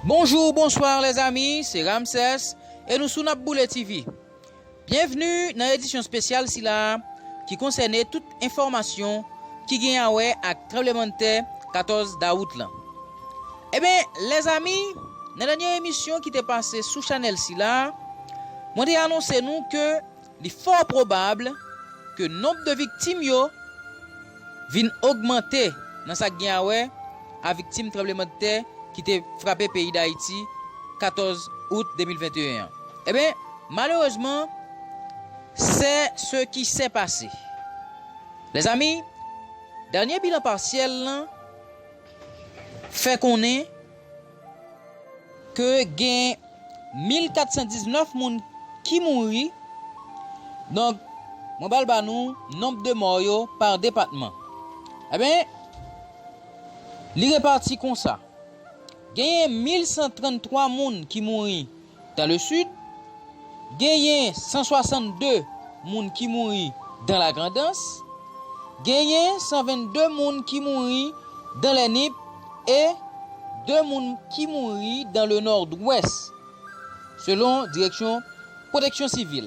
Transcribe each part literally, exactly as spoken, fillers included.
Bonjou, bonswa, lèzami, se Ramsès e nou sou N ap Boule T V. Byenvni nan edisyon espesyal sila a ki konsène tout enfòmasyon ki gen a wè ak tranblemanntè katòz dawout lan. Eben, lèzami, nan dènye emisyon ki te pase sou chanèl sila a, mwen te anonse nou ke li fò pwobab ke nonb de viktim yo vin ogmante nan sa k gen a wè a viktim tranblemanntè ki te frape peyi Dayiti katòz out de mil venteyen an. Eben, malerezman, c'est ce qui s'est passé. Lèzami, dènye bilan pasyèl lan fè konnen ke gen mil kat san diznèf moun ki mouri. Donk, mwen pral ba nou nonb de mò yo pa depatman. Eben, li repati konsa. Genyen mil san tranntwa moun ki mouri dans le sud, genyen san swasannde moun ki mouri dans la Grandans, genyen san vennde moun ki mouri dans les Nippes e de moun ki mouri dans le Nord-Ouest, selon Direksyon Pwoteksyon Sivil.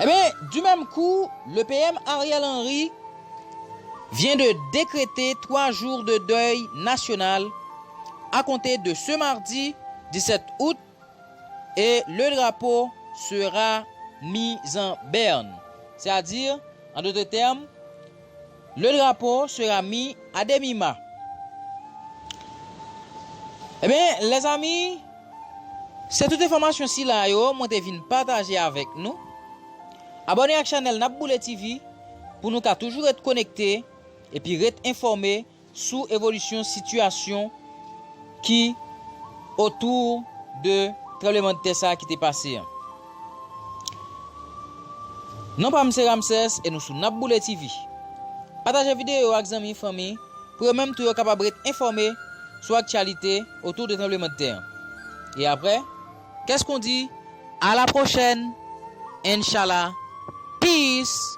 Eben, du même coup, le P M Ariel Henry vient de décréter trois jours de deuil national à compter de ce mardi dix-sept août et le drapeau sera mis en berne. C'est-à-dire, en d'autres termes, le drapeau sera mis à demi-mât. Eben, lèzami, se tout enfòmasyon sila yo mwen te vin pataje avèk nou. Abòne ak chanèl N ap Boule T V pou nou ka toujou ret konekte epi ret enfòme sou evolisyon sitiyasyon ki otou de tranblemanntè sa a ki te pase an. Non pa m se Ramsès e nou sou N ap Boule T V. Pataje videyo ak zanmi, fanmi, pou yo menm tou yo kapab ret enfòme sou aktyalite otou de tranblemanntè an. E aprè, qu'est-ce qu'on dit? À la prochaine, Inch'Allah. Peace.